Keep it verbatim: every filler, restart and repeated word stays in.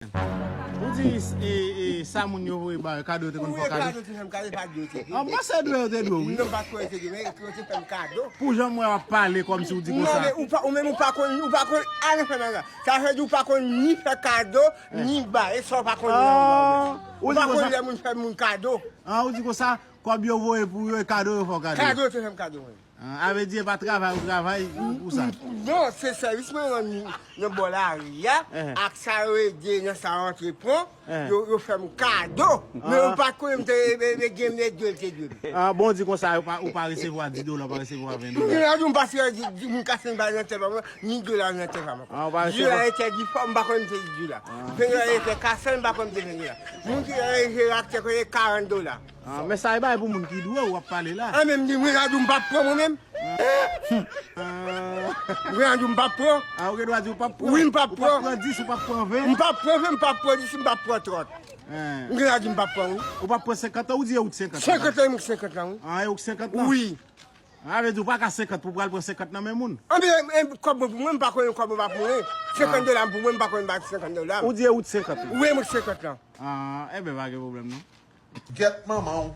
Ou di e, e, sa moun yo voye ba yo, kado yo te konn fè w kado? Kado te fè m kado, pa dwe te dwe. An, mwen se dwe yo te dwe, wi. Non, pa dwe te dwe, men yo te fè m kado. Pou jan m wè w ap pale kòmsi w di konsa. Non, men ou pa, ou menm ou pa konn, ou pa konn anyen fè bagay. Sa vle di ou pa konn ni fè kado, ni bay. E sa ou pa konn nan ou pa konn lè moun fè moun kado. An, ou di konsa, kòb yo voye pou yo, e kado yo fè w kado. Kado yo te fè m kado, mwen. Ah, a vle di e pa travay ou travay pou sa? Non, se sèvis mwen rann nan bò lari a, ak sa yo ede nan sa yo antreprann, yo, yo fè m kado. Men yo pa t konnen m te, e, e, e, gen mèt dwe l te dwe m. Ah, bon, di konsa, ou pa, ou pa resevwa dis dola, ou pa resevwa ven dola. M gen lè di m pa resevwa di, di, moun kase m pa nan tèt pa mwen, ni dola nan tèt pa mwen. Ah, ou pa resevwa? Dis dola entèdi fò, m pa konn m te dis dola. Ven dola entèdi kase m, m pa konn m te ven dola. Moun ki nan reje aktè kote karant dola. Ah, men sa e bay pou moun ki dwe ou ap pale la. Ah, men m di, mwen la di m p ap pran mwen menm. Mwen la di m p ap pran. Ah, ou gen dwa di ou p ap pran. Wi, m p ap pran. Ou p ap pran dis, ou p ap pran ven. M p ap pran ven, m p ap pran dis, m p ap pran trant. M gen la di m p ap pran, wi. Ou p ap pran senkant lan, ou di e ou t senkant lan? Senkant lan, mwen senkant lan, wi. Ah, e ou k senkant lan? Wi. Ah, vle di ou pa ka senkant pou pral pran senkant nan men moun. Anben, e, kòb mwen pou mwen, m pa konnen kòb mwen pa pou mwen. Senkant dola m pou mwen, m pa konnen m pa senkant dola m. Ou di e ou t senkant lan? Wi, mwen senkant lan. Ah, enben, pa gen pwoblèm, non. Gèt manman w.